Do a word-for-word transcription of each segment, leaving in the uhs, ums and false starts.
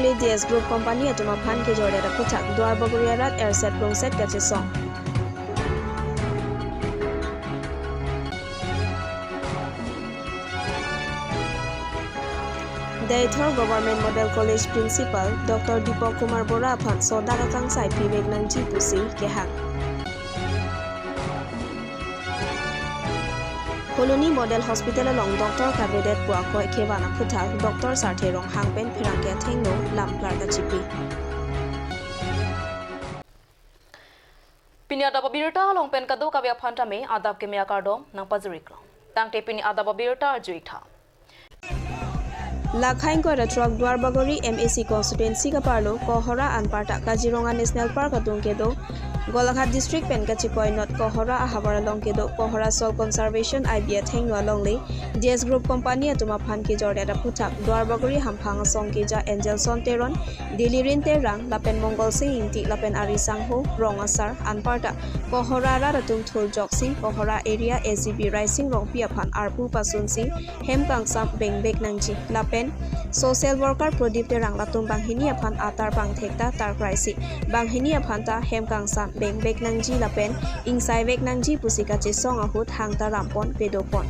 L A D S Group Company atum aphan kejordet aphuthak Duarbagori arat erset rongset kachesong. Deithor Government Model College Principal Doctor Deepak Kumar Bora aphan sodak akangsai pivek nangji pusi kehang. Phuloni Model Hospital along doctor kavedet pu akoi kevan aphuthak Doctor Sarthe Ronghang pen pherangke athengno lam klar kachipi. Pini adap abirta along pen kadokave aphan tame adap keme akardom nangpajiriklo. Tangte pini adap abirta arju-ik tha. Lakhang kora truck Duarbagori M A C constituency kaparlo Kohora anparta Kaziranga National Park atum kedo, Golaghat District pen kachikoi North Kohora ahavar along kedo Kohora Soil Conservation I B athengno alongle D S Group Company atum aphan kejordet aphuthak Duarbagori hamphang asong keja Angelson Teron, Dilirin Terang lapen Mongol Sing Ingti lapen ari sangho rong asar anparta Kohora arat atum thurjoksi Kohora area S G B Raising Rongpi aphan arpu pasunsi hem kangsam bengbek nangji lapen social worker Prodip Terang latum banghini aphan atar pangthek ta tarkraisi banghini aphan ta hem kangsam bengbek nangji lapen ingsaivek nangji pusi kachesong ahut hangta rampon pedopon.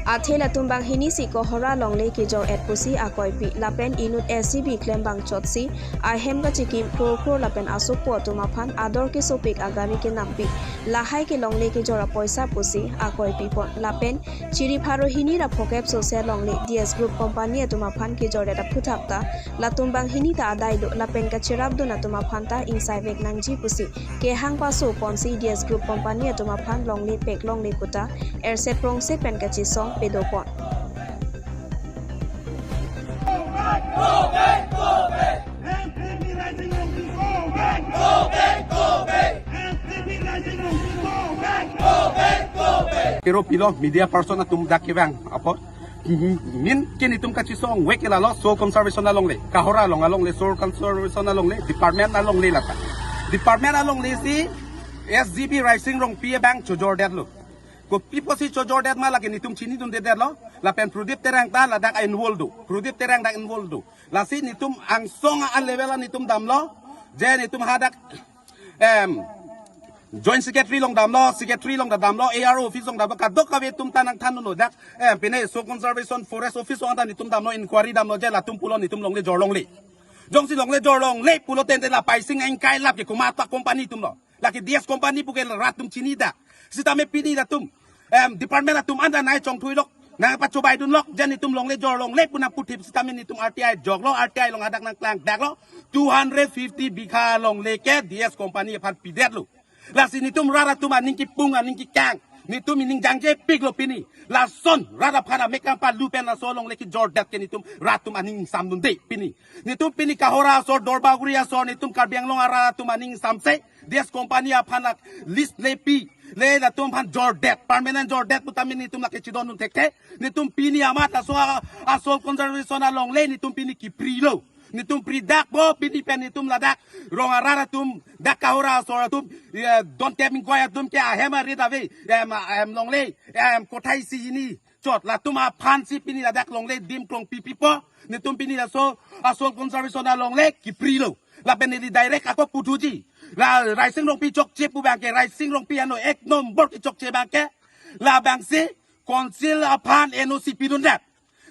Athe latum banghini si Kohora longle kejor-et pusi akoipi lapen inut S G B klem bangchotsi ahem kachikim kurkur lapen asoppo atum aphan ador kesopik agari kenampi lahai kelongle kejor apoisa pusi akoipipon lapen chiri pharo hini ra phokep sose longle D S Group Company atum aphan kejordet aphuthak ta latum banghini ta adai do lapen kacherapdun atum aphan ta ingsaivek nangji pusi kehang paso ponsi D S Group Company atum aphan longle pek longle puta erset rongset pen kachesong pedopon. Pero pilo media person atum dak kevang apot. Min ke netum kachesong vek ke lalo soil conservation alongle, Kohora along alongle, soil conservation alongle, department alongle lata. Department alongle si S G B Raising Rongpi abang chojordetlo. Kopi pusi chojordet ma lake netum chinidundedetlo. Lapen Prodip Terang ta ladak involved do. Prodip Terang dak involved do. Lasi netum angsong a level a netum damlo. Je netum hadak em Joint Secretary along damlo, Secretary along ta damlo, A R O office along damlo, kadokave atum ta nangthanlo dak. Em, pine Soil Conservation Forest Office along ta netum damlo, inquiry damlo, je latum pulo netum longle jorlongle. Jongsi longle jorlongle pulo tangte la Paising Engkai lap ke komat ta company atumlo. Lake D S Company pu ke rat atum chini dak. Sitame pini latum em, department atum anta nai chongthuilok, nangpachobaidunlok, je netum longle jorlongle pu nangputhip sitame netum R T I joklo, R T I along hadak nangklangdaklo, two hundred fifty bigha longle ke D S Company aphan pidetlo. Lasi netum rat atum aning kipung aning kikang, netum ining jangjepiklo pini. Lason rat aphan amek kangpalu pen laso longle kejordet ke netum rat atum aning samdunde pini. Netum pini Kohora asor, Duarbagori asor, netum Karbi Anglong arat atum aning samse, D S Company aphan lak lease lepi, le latum aphan jordet, permanent jordet putame netum lake chidondun thekthe. Netum pini amat laso a, a soil conservation alongle netum pini kiprilo. Netum pridak bo pini pen netum ladak rong arat atum, dak Kohora asor atum, eh, don kep ingkoi atum ke ahem arit ave, em, em longle, em kothai si hini chot, latum aphan si pini ladak longle dim krongpi pipo. Netum pini laso a soil conservation alongle kiprilo. Lapen neli direct ako puthuji. La Raising Rongpi chokche pu abang ke, Raising Rongpi ano ek nombor kechokche abang ke, labangsi council aphan N O C pidundet.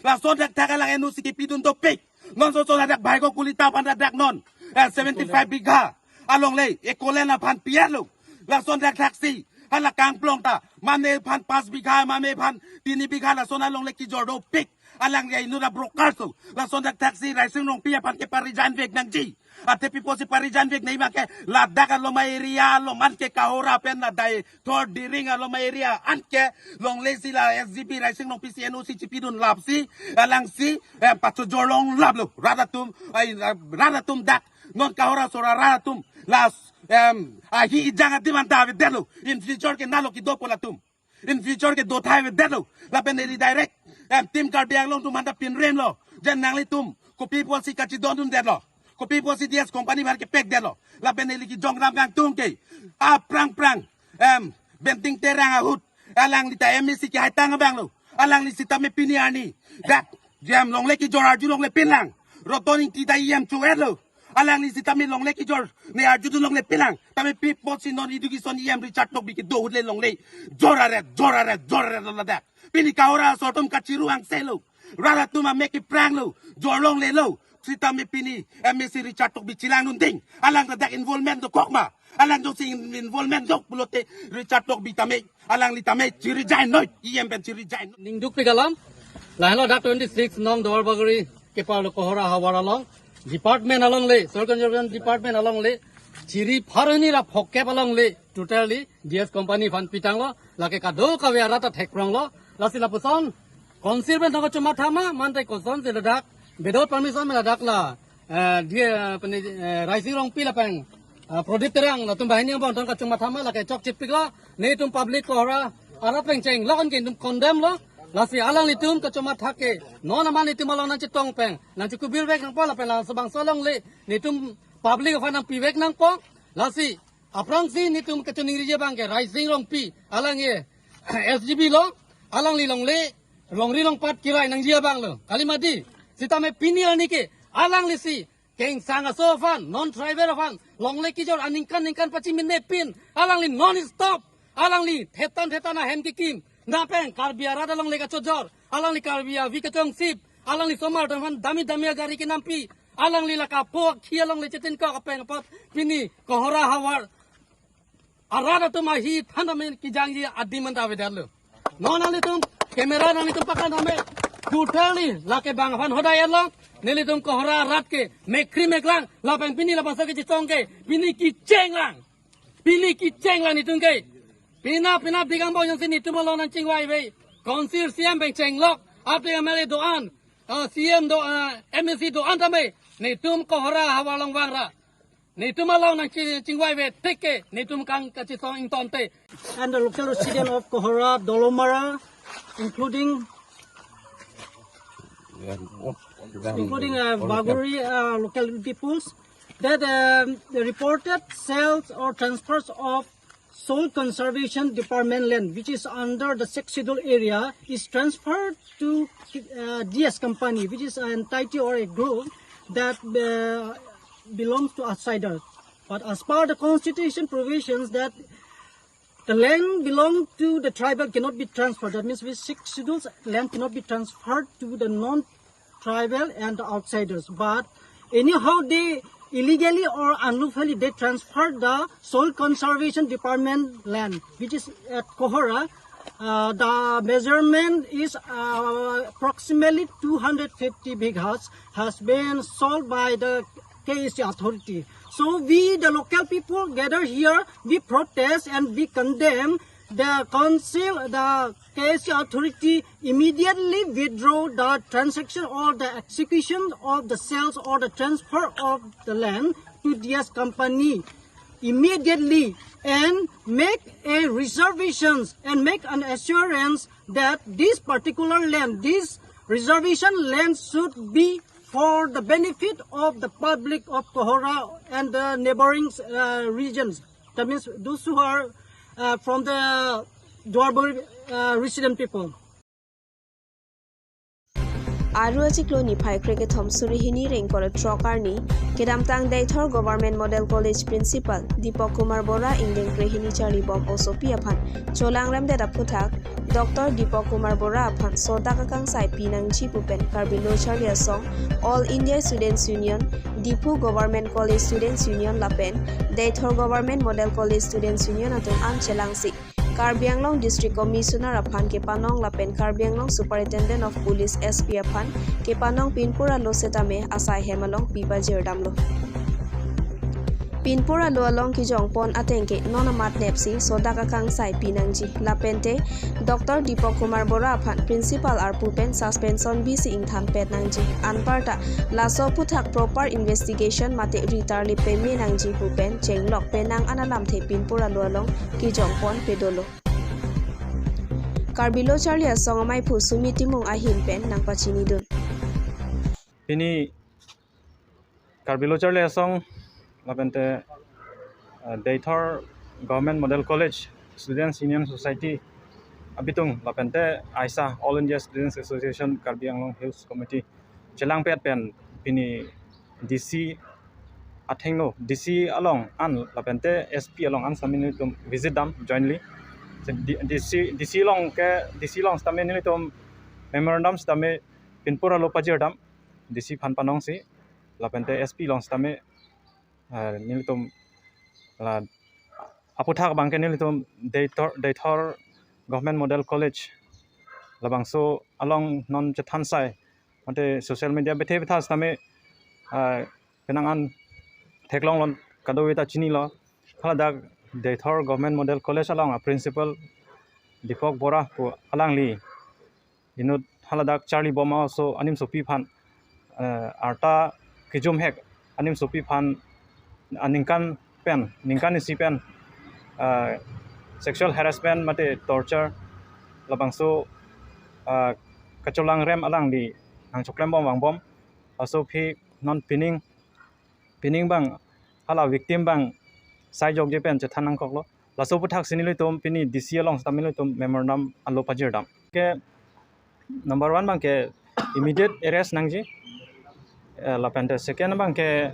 Lason thakthak alang N O C kepidun dopik. Non soson ladak Bhaikho Kolita aphan ladak non, eh, seventy five bigha alongle Echolens aphan pialo. Lason thakthaksi hala kangplong ta mane aphan pas bigha, mane aphan tini bigha, lason alongle kejor dopik. Alang ya inut abroker so. Lason thakthaksi Raising Rongpi aphan ke pa-resign vek nangji. Athe pi pusi pa-resign vek nangji abang ke, ladak aloma area along an ke Kohora pen la Deithor Diring aloma area an ke longle si la S G B Raising Rongpi si N O C chipidun lapsi, alangsi, eh, pachojorlong laplo. Rat atum, ai, rat atum dak non Kohora asor arat atum la, em, ahi ejang adim anta avedetlo. In future ke nalo kedopo latum. In future ke dothai avedetlo. Lapen neli direct, em, Team Karbi Anglong atum anta pinremlo. Je nanglitum kopi pusi kachidondundetlo? Kopi pusi D S Company aphan kepekdetlo? Lapen neli kejong ram kangtung ke, aphrang phrang, em, Benting Terang ahut, alangli ta M A C kehaitang abanglo. Alangli sitame pini arni dak, em, longle kejor arjulongle pinlang. Roton Ingti ta E M cho-etlo. Alangli sitame longle kejor ne arjudun longle pelang. Tame pi apotsi non education E M Richard Tokbi kedo ahut le longle jor aret, jor aret, jor aret lo ladak. Pini Kohora aso atum kachiru angselo. Rat atum amek kepranglo, jor longlelo. Sitame pini M A C Richard Tokbi chelangdun ding. Alang ladak involvement dokok ma? Alang jongsi involvement dok pulote Richard Tokbi tame, alangli tame chi-resign noi, E M pen chi-resign noi. Ningduk pi galam, lahenlo dak twenty-six nong Duarbagori keparlo Kohora havar along, department alongle, Soil Conservation Department alongle, chiri pharo hini ra phokep alongle, totally D S company aphan pitanglo, lake kadokave arat ta thekpronglo, lasi lapuson, council pen thang kachomatha ma, mante kosonsi ladak, without permission ma ladak la, eh, dia, eh, pini, eh, Raising Rongpi lapen, eh, Prodip Terang, latum banghini angbong thang kachomatha ma, lake chokche piklo, netum public Kohora arat pen chenglok an ke netum condemn lo, lasi alanglitum kachomatha ke, non amat netum along nangchetong pen, nangchekubir vek nangpo lapen labangso alongle, netum public aphan nangpi vek nangpo, lasi, aphrangsi netum kachoningriji abang ke Raising Rongpi, alangli S G B lo, alangli longle, longri longpat kirai nangji abang lo. Kali mati, sitame pini arni ke, alanglisi, kengsang aso aphan, non tribal aphan, longle kejor aningkan ningkan pachiminepin, alangli non stop, alangli thetan thetan ahem kekim, lapen Karbi arat alongle kachojor, alangli Karbi avi kachongsip, alangli osomar atum aphan dami dami agari kenampi, alangli la kapo akhi alongle chetinkok apeng apot pini Kohora havar arat atum ahi than tame kejangji adim anta avedetlo. Non nanglitum camera nanglitum paklang tame, totally lake bang aphan hodai-etlo, nelitum Kohora arat ke mekkri meklang, lapen pini labangso kechetong ke pini kechenglang. Pini kechenglang netum ke. Pina pina bigang bo jongsi netum along nangchingvai ave. Council, C M pen chenglok, aphi M L A do-an, ah, C M do, ah, M A C do-an tame, netum Kohora havar along vangra. Netum along nangchi-, chingvai ave tik ke, netum kang kachisong ingtonte. And the local resident of Kohora, Dolomara, including including, uh, Bagori, uh, local peoples, that, um, the reported sales or transfers of Soil Conservation Department land, which is under the Sixth Schedule area, is transferred to, uh, D S company, which is an entity or a group that, uh, belongs to outsiders. But as per the constitution provisions that the land belong to the tribal cannot be transferred. That means with Sixth Schedule, land cannot be transferred to the non-tribal and the outsiders. But anyhow, they illegally or unlawfully, they transferred the Soil Conservation Department land, which is at Kohora. Uh, the measurement is, uh, approximately two hundred fifty bighas, has been sold by the K A C authority. So we, the local people, gather here, we protest and we condemn the council, the K A C authority immediately withdraw the transaction or the execution of the sales or the transfer of the land to D S company immediately and make a reservations and make an assurance that this particular land, this reservation land should be for the benefit of the public of Kohora and the neighboring, uh, regions. That means those who are, uh, from the Duarbagori, uh, resident people. Aru achiklo niphai krekethom suri hini rengkor throk arni, kedamtang Deithor Government Model College Principal Deepak Kumar Bora ingdeng krehini charlibom osopi aphan cholangremdet aphuthak, Doctor Deepak Kumar Bora aphan sodak akangsai pinangji pu pen Karbi Lo Charli Asong All India Students Union, Diphu Government College Students Union lapen Deithor Government Model College Students Union atum an chelangsi Karbi Anglong District Commissioner aphan kepanong lapen Karbi Anglong Superintendent of Police, S P, aphan kepanong pinpur alo setame asai hem along pipajirdamlo. Pinpur alo along kejongpon ateng ke non amat nepsi sodak akangsai pinangji lapente Doctor Deepak Kumar Bora aphan Principal arpu pen suspension bisi ingthanpet nangji. Anparta laso aphuthak proper investigation mate ritarli peme nangji pu pen chenglok penang an alamthe pinpur alo along kejongpon pedolo. Karbi Lo Charli Asong amaiphu Sumi Timung ahin pen nangpachinidun. Pini Karbi Lo Charli Asong lapente, eh, Deithor Government Model College Students Union Society abitung lapente AISA, All India Students Association Karbi Anglong Hills Committee chelangpet pen Pini D C athengno, D C along an lapente S P along an sitame nelitum visit dam jointly. Se D-, D C, D C along ke, D C along sitame nelitum memorandum sitame pinpur alo pajir dam, D C aphan panongsi, lapente S P along sitame, eh, nelitum la aputhak abangke nelitum Deithor, Deithor Government Model College labangso along non chethan sai, mate social media bethe betha sitame, ah, penang an theklonglo, kadokave ta chinilo. Haladak Deithor Government Model College along a principal Deepak Bora pu alangli inut haladak charlibom aso animsopi aphan, eh, arta kejum hek animsopi aphan aningkan pen, ningkan isi pen, eh, sexual harassment mate torture labangso, eh, kacholangrem alangli nangchoklembom vangbom. Laso aphi non pining, pining abang hala victim abang sai jokje pen chethan nangkoklo. Laso aputhak si nelitum pini D C along sitame nelitum memorandum alo pajir dam. Ke number one abangke immediate arrest nangji. Eh, lapente second abangke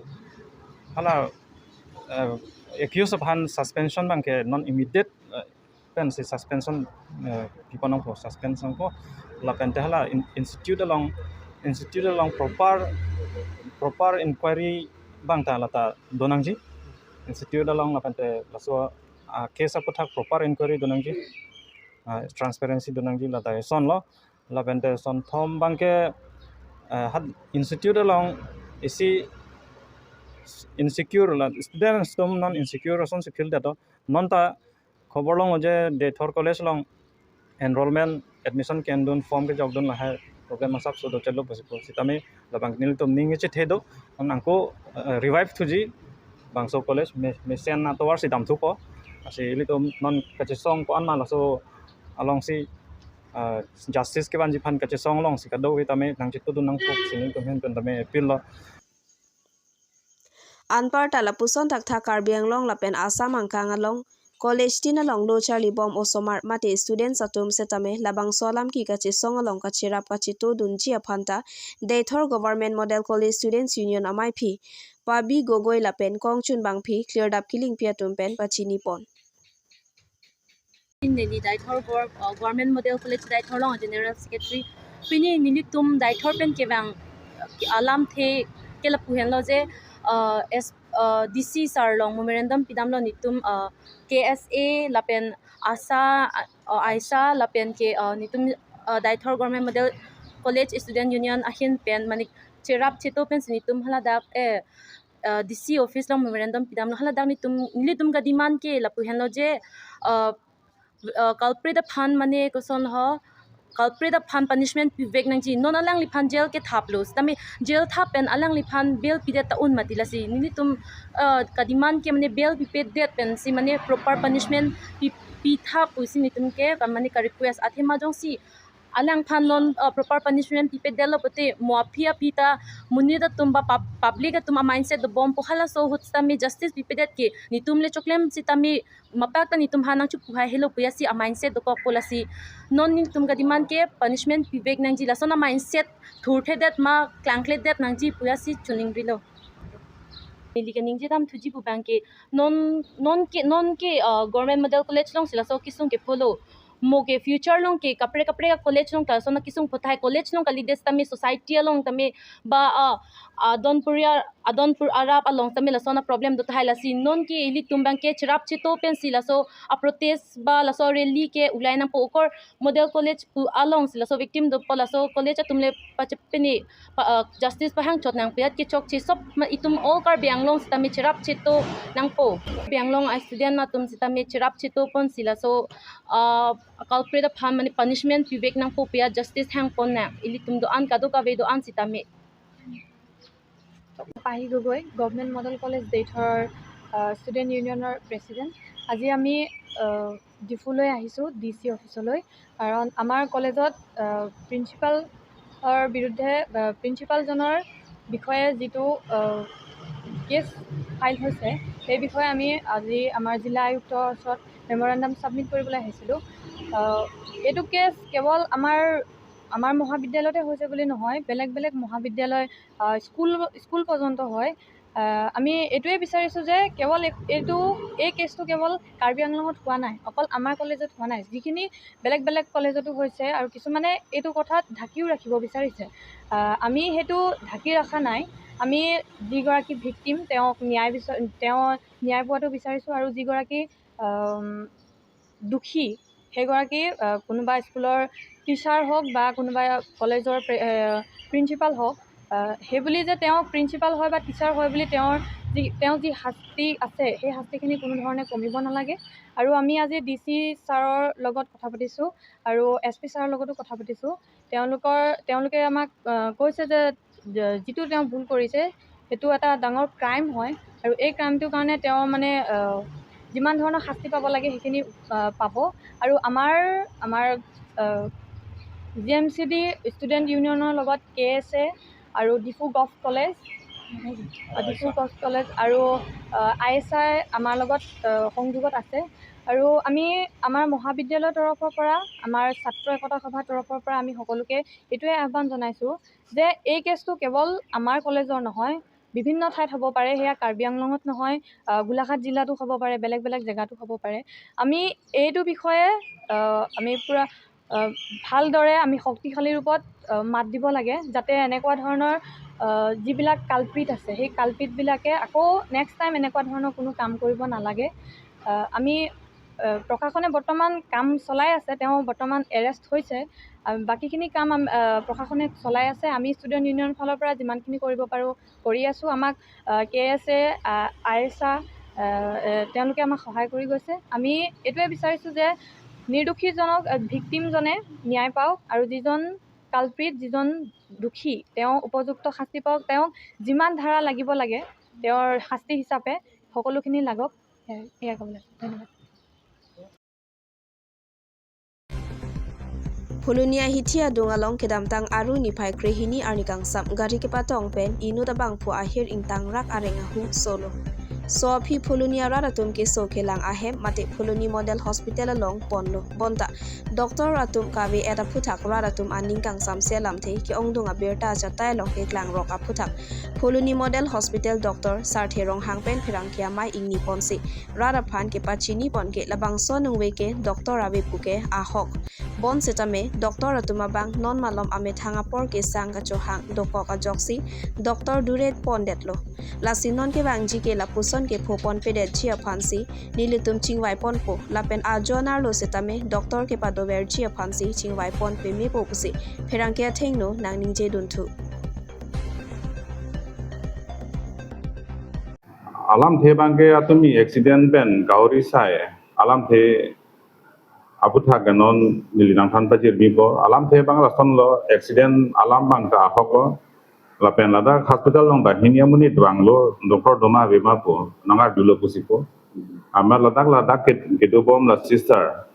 hala, eh, accused aphan suspension abangke non immediate, eh, pensi suspension, eh, piponangpo, suspension po. Lapente hala in-, institute along, institute along proper, proper inquiry abang ta lata donangji. Institute along lapente laso, ah, case aputhak proper inquiry donangji. Ah, transparency donangji lata isonlo. Lapente sonthom abangke, eh, hat institute along isi insecure la students atum non insecure ason si feel det to. Non ta khobor longlo je Deithor College along enrollment admission kendun form kejokdun lahai problem asapso dochotlo pusi pu. Sitame labang nelitum ning chethe do, non angko, eh, revive thuji bangso college me-, mesen atovar si damthupo. Lasi ilitum non kachesong ko-an ma laso alongsi, ah, justice kevanji aphan kachesong alongsi kadokave tame nangchetudun nangpo pusi nelitum ahin pen tame appeal lo. Anparta lapuson thakthak Karbi Anglong lapen Assam angkang along college tin along lo charlibom osomar mate students atum setame labangso alam ke kachesong along kacherap kachetodunji aphan ta Deithor Government Model College Students Union amaiphi Pabi Gogoi lapen kongchunbangpi Klirdap Killingpi atum pen pachinipon. Neli Deithor Gor-, uh, Government Model College Deithor along General Secretary. Pini nelitum Deithor pen kevang, uh, alamthe ke lapu henlo je, uh, as, uh, D C sir along memorandum pidamlo nelitum, uh, K S A lapen ASHA, uh, ASHA lapen ke, uh, nelitum, uh, Deithor Government Model College Student Union ahin pen mane cherap cheto pensi nelitum haladak, eh, uh, D C office along memorandum pidamlo. Haladak nelitum, nelitum ka-demand ke lapu henlo je, uh, uh, culprit aphan mane koson ho, culprit aphan punishment pivek nangji. Non alangliphan jail kethaplo. Sitame jail thap pen alangliphan bail pidet ta un mati. Lasi nelitum, uh, ka-demand ke mane bail pipedet pensi mane proper punishment pi, pithap pusi nelitum ke mane ka-request. Athema jongsi alangphan non, uh, proper punishment pipedetlo pote mo aphi aphi ta monit atum ba pub-, public atum a-mindset dobompo, halaso ahut sitame justice pipedet ke nelitum le choklem sitame mapak ta nelitum aphan nangchepuhai helo puya si a-mindset dokokpo. Lasi non nelitum ka-demand ke punishment pivek nangji, lason a-mindset thurthedet ma klangkledet nangji puya si choningrilo. Neli kaningje damthuji pu abangke non, non ke, non ke, uh, Government Model College alongsi laso kesung kepholo. Mo ke future along ke kaprek kaprek a-college along ta lason akesung phothai, college along kalidet sitame society along tame ba, ah, adon pur-, adon pur-arap along tame lason a-problem dothai. Lasi non ke ilitum abangke cherap cheto pensi laso a-protest ba laso rally ke ulai nangpo. Okor Model College pu alongsi laso victim dopo, laso college atum le pachepeni pa, ah, justice pahangchot nangpo, ajat kechokche sop ma itum all Karbi Anglong sitame cherap cheto nangpo. Karbi Anglong a-student atum sitame cherap cheto ponsi laso, ah, culprit aphan mane punishment pivek nangpo puya justice hangpon nang. Ilitum do-an kadokave do-an sitame. পাহি Gogoi, government model college দেইথৰ, আহ, ষ্টুডেণ্ট ইউনিয়নৰ প্ৰেচিডেণ্ট। আজি আমি, আহ, ডিফুলৈ আহিছোঁ, D C অফিচলৈ, কাৰণ আমাৰ কলেজত, আহ, প্ৰিন্সিপালৰ বিৰুদ্ধে, আহ, প্ৰিন্সিপালজনৰ বিষয়ে যিটো, আহ, কেছ ফাইল হৈছে, সেই বিষয়ে আমি আজি আমাৰ জিলা আয়ুক্তৰ ওচৰত মেমৰেণ্ডাম ছাবমিট কৰিবলৈ আহিছিলোঁ। আহ, এইটো কেছ কেৱল আমাৰ আমাৰ মহাবিদ্যালয়তে হৈছে বুলি নহয়, বেলেগ বেলেগ মহাবিদ্যালয়, আহ, স্কুল, স্কুল পৰ্যন্ত হয়। আহ, আমি এইটোৱে বিচাৰিছোঁ যে কেৱল এই-, এইটো, এই কেছটো কেৱল কাৰ্বি আংলঙত হোৱা নাই, অকল আমাৰ কলেজত হোৱা নাই, যিখিনি বেলেগ বেলেগ কলেজতো হৈছে আৰু কিছুমানে এইটো কথাত ঢাকিও ৰাখিব বিচাৰিছে। আহ, আমি সেইটো ঢাকি ৰখা নাই। আমি যিগৰাকী ভিকটিম, তেওঁক ন্যায় বিচাৰ-, তেওঁ ন্যায় পোৱাটো বিচাৰিছোঁ আৰু যিগৰাকী, আম, দুখী, সেইগৰাকী, আহ, কোনোবা স্কুলৰ টিচাৰ হওক বা কোনোবা কলেজৰ প্ৰে-, আহ, প্ৰিন্সিপাল হওক, আহ, সেইবুলি যে তেওঁ প্ৰিন্সিপাল হয় বা টিচাৰ হয় বুলি তেওঁৰ যি, তেওঁ যি শাস্তি আছে, সেই শাস্তিখিনি কোনো ধৰণে কমিব নালাগে। আৰু আমি আজি ডি চি ছাৰৰ লগত কথা পাতিছোঁ আৰু এছ পি ছাৰৰ লগতো কথা পাতিছোঁ। তেওঁলোকৰ, তেওঁলোকে আমাক, আহ, কৈছে যে, যে যিটো তেওঁ ভুল কৰিছে, সেইটো এটা ডাঙৰ ক্ৰাইম হয় আৰু এই ক্ৰাইমটোৰ কাৰণে তেওঁ মানে, আহ, যিমান ধৰণৰ শাস্তি পাব লাগে সেইখিনি, আহ, পাব। আৰু আমাৰ, আমাৰ, আহ, G M C D student ইউনিয়নৰ লগত কে এছ এ আৰু Diphu gov college, Diphu gov college আৰু, আহ, আই এছ আই আমাৰ লগত, আহ, সংযোগত আছে। আৰু আমি আমাৰ মহাবিদ্যালয়ৰ তৰফৰ পৰা, আমাৰ ছাত্ৰ একতা সভাৰ তৰফৰ পৰা আমি সকলোকে এইটোৱে আহ্বান জনাইছোঁ যে এই কেছটো কেৱল আমাৰ কলেজৰ নহয়, বিভিন্ন ঠাইত হ'ব পাৰে, সেয়া কাৰ্বি আংলঙত নহয়, আহ, গোলাঘাট জিলাতো হ'ব পাৰে, বেলেগ বেলেগ জেগাতো হ'ব পাৰে। আমি এইটো বিষয়ে, আহ, আমি পূৰা, আহ, ভালদৰে আমি শক্তিশালী ৰূপত, আহ, মাত দিব লাগে, যাতে এনেকুৱা ধৰণৰ, আহ, যিবিলাক কালপ্ৰিট আছে, সেই কালপ্ৰিটবিলাকে আকৌ নেক্সট টাইম এনেকুৱা ধৰণৰ কোনো কাম কৰিব নালাগে। আহ, আমি, আহ, প্ৰশাসনে বৰ্তমান কাম চলাই আছে, তেওঁ বৰ্তমান এৰেষ্ট হৈছে। আহ, বাকীখিনি কাম আম-, আহ, প্ৰশাসনে চলাই আছে। আমি ষ্টুডেণ্ট ইউনিয়নৰ ফালৰ পৰা যিমানখিনি কৰিব পাৰোঁ কৰি আছোঁ। আমাক, আহ, কে এছ এ, আহ, আয়েছা, আহ, এ, তেওঁলোকে আমাক সহায় কৰি গৈছে। আমি এইটোৱে বিচাৰিছোঁ যে নিৰ্দোষীজনক, আহ, ভিকটিমজনে ন্যায় পাওক আৰু যিজন কালপ্ৰিট, যিজন দোষী, তেওঁ উপযুক্ত শাস্তি পাওক। তেওঁক যিমান ধাৰা লাগিব লাগে, তেওঁৰ শাস্তি হিচাপে সকলোখিনি লাগক। এয়া, এয়া ক'ব লাগে। ধন্যবাদ। Phuloni ahithi adung along kedamtang Aru niphai krehini arni kangsam gari kepatong pen inut abangphu ahir ingtangrak areng ahu solo. So aphi Phuloni arat atum keso kelang ahem mate Phuloni Model Hospital along ponlo. Bonta doctor atum kave-et aphuthak rat atum aning kangsamse alamthe ke-ongdung abirta achatai along keklangrok aphuthak Phuloni Model Hospital doctor Sarthe Ronghang pen pherangke amei ingni ponsi rat aphan kepachini pon ke labangso aningve ke doctor ave pu ke ahok. Bonsetame doctor atum abang non malom amethang apor kesang kachohang dokok ajoksi doctor dure pondetlo. Lasi non kevangji ke lapuson kepho ponpedetji aphansi nelitum chingvai ponpo, lapen ajo anerlo setame doctor kepadoverji aphansi chingvai ponpemepo pusi pherangke athengno nangningje dunthu. Alamthe abangke atumi accident pen kauri sai. Alamthe aphuthak non neli nangthan pajirbipo. Alamthe abang lasonlo, accident alam abang ta ahoklo. Lapen ladak hospital along banghini amonit vanglo, doctor doma ave ma pu nangarjulo pusi pu. Amat ladak, ladak ke, kedobom la sister.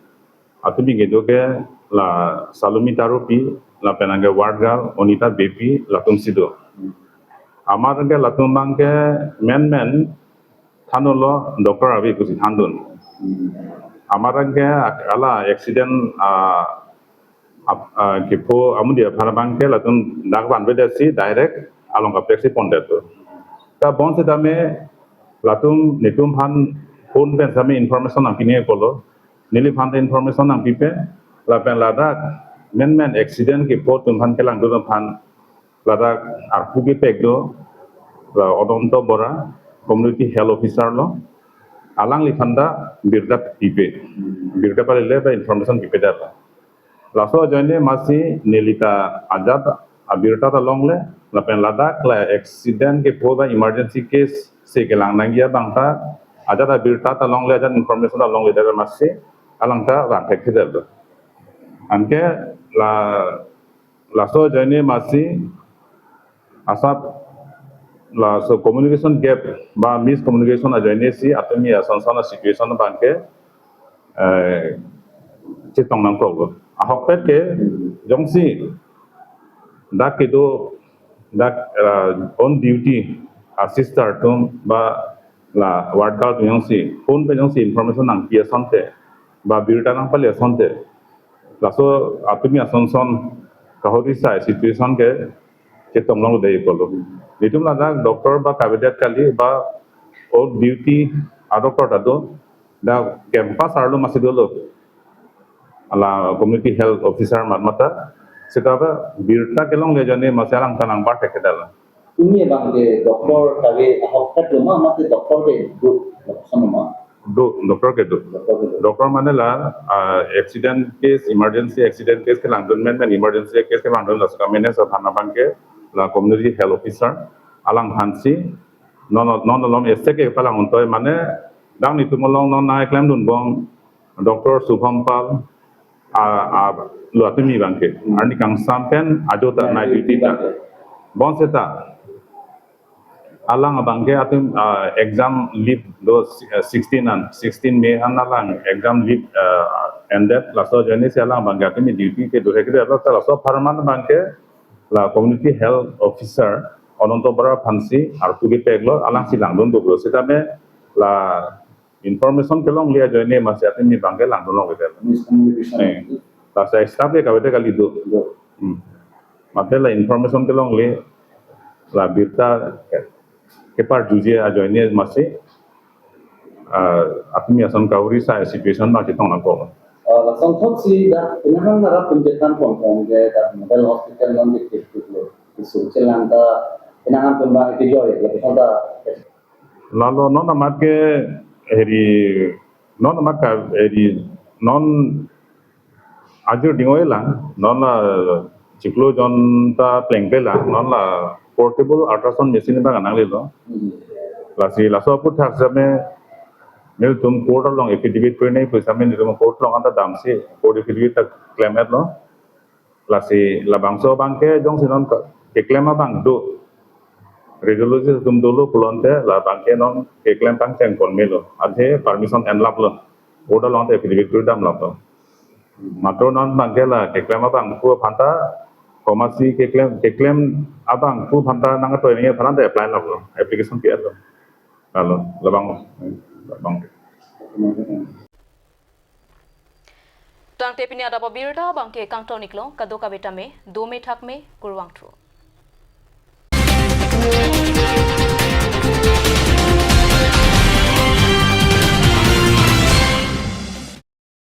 Atumi kedo ke la Salumi Tarupi, lapen anke ward girl Onita Beypi, latumsi do. Amat anke latum abangke menmen thanlo, doctor ave pusi thandun. Amat anke ak-, ala accident, ah, ap-, ah, kepho amonit aphan abangke latum dak vanvedetsi direct along kaprek si pondetlo. Ta bonsetame latum netum aphan phone pen sami information nangpinekoklo. Neliphan ta information nangpipe, lapen ladak menmen accident kepho atum aphan kelangdun aphan ladak arpu kepek do, la Odonto Bora, community health officer lo, alangliphan ta birta pipe, birta palile ba information pipedet lo. Laso ajoine masi nelita ajat abirta ta longle, lapen ladak la accident kepho ba emergency case si kelang nangji abang ta ajat abirta ta longle, ajat information ta longle, dak masi alang ta vangthekthedetlo. Anke la, laso ajoine masi asap laso communication gap ba miscommunication ajoine si atumi asonson a-situation abangke, eh, chetong nangkoklo. Ahokpet ke jongsi dak kedo, dak, eh, on duty a-sister atum ba la ward girl atum jongsi phone pen jongsi information nangpi asonte ba birta nangpale asonte, laso atumi asonson kahori sai situation ke chetong long dei pulo. Netum ladak doctor ba kavedet kali ba off duty a doctor ta do, dak campus arlo masi dolo. Ala community health officer mat mata, seta ba birta kelongle ajoine masi alang ta nangbar thekthedetlo. Tumi abang ke doctor kave ahok kat lo ma, mate doctor ke do, lapuson ma? Do, doctor ke do. Doctor ke do. Doctor mane la, ah, accident case, emergency accident case kelangdun men, men emergency case kelangdun, la saka mene sa thana abang ke la community health officer, alangphansi non, non alom esek ke palang untoi, mane dak netum along non nangklemdun bom Doctor Shubham Pal, a, a, lo atumi abang ke. Arni kangsam pen ajo ta night duty ta. Bonseta alang abang ke atum, ah, exam leave do, eh, sixteen an, sixteen May an alang exam leave, eh, ended, laso ajoine si alang abang ke atumi duty kedo hekre, laso, laso apharman abang ke la community health officer Ananto Bora aphansi arpu kepeklo, alangsi langdun duklo. Sitame la information kelongle ajoine masi atumi abang ke langdun longledet. Miscommunication. Eh, laso staff ke kave kali do. Do. Hmm. Mate la information kelongle, la birta keparjuji ajoine masi, ah, atumi ason kahori sai situation abang chetong nangkok. Ah, lason thotsi dak penang nara pun chethan pon pon ke dak model hospital non dikit dikit lo. Isu chelang ta penang pun abang ikijoi, lapuson ta Lalo non amat ke heri, non amat ka heri, non ajir dingoi lang, non la chiklo jon ta plengple lang, non la portable ultrasound machine abang nanglelo. Hmm. Lasi laso aphuthak sitame nelitum court along affidavit kuri nangji pu sitame nelitum court along anta damsi court affidavit ta klem-etlo. Lasi labangso abang ke jongsi non ke-, keklem abang do, radiologist atum dolo pulote labang ke non keklem pangcheng pon melo. Athe permission enlaplo. Order along te affidavit kuri damlaplo. Matro non abang ke la keklem abangphu aphanta, komatsi keklem, keklem abangphu aphanta nangtoi nangji aphan ta apply laplo, application pi-etlo. Lalo, labang, labang. Tangte pini adap abirta abang ke kangton-iklo, kadokave tame dome thakme, kurvangthu.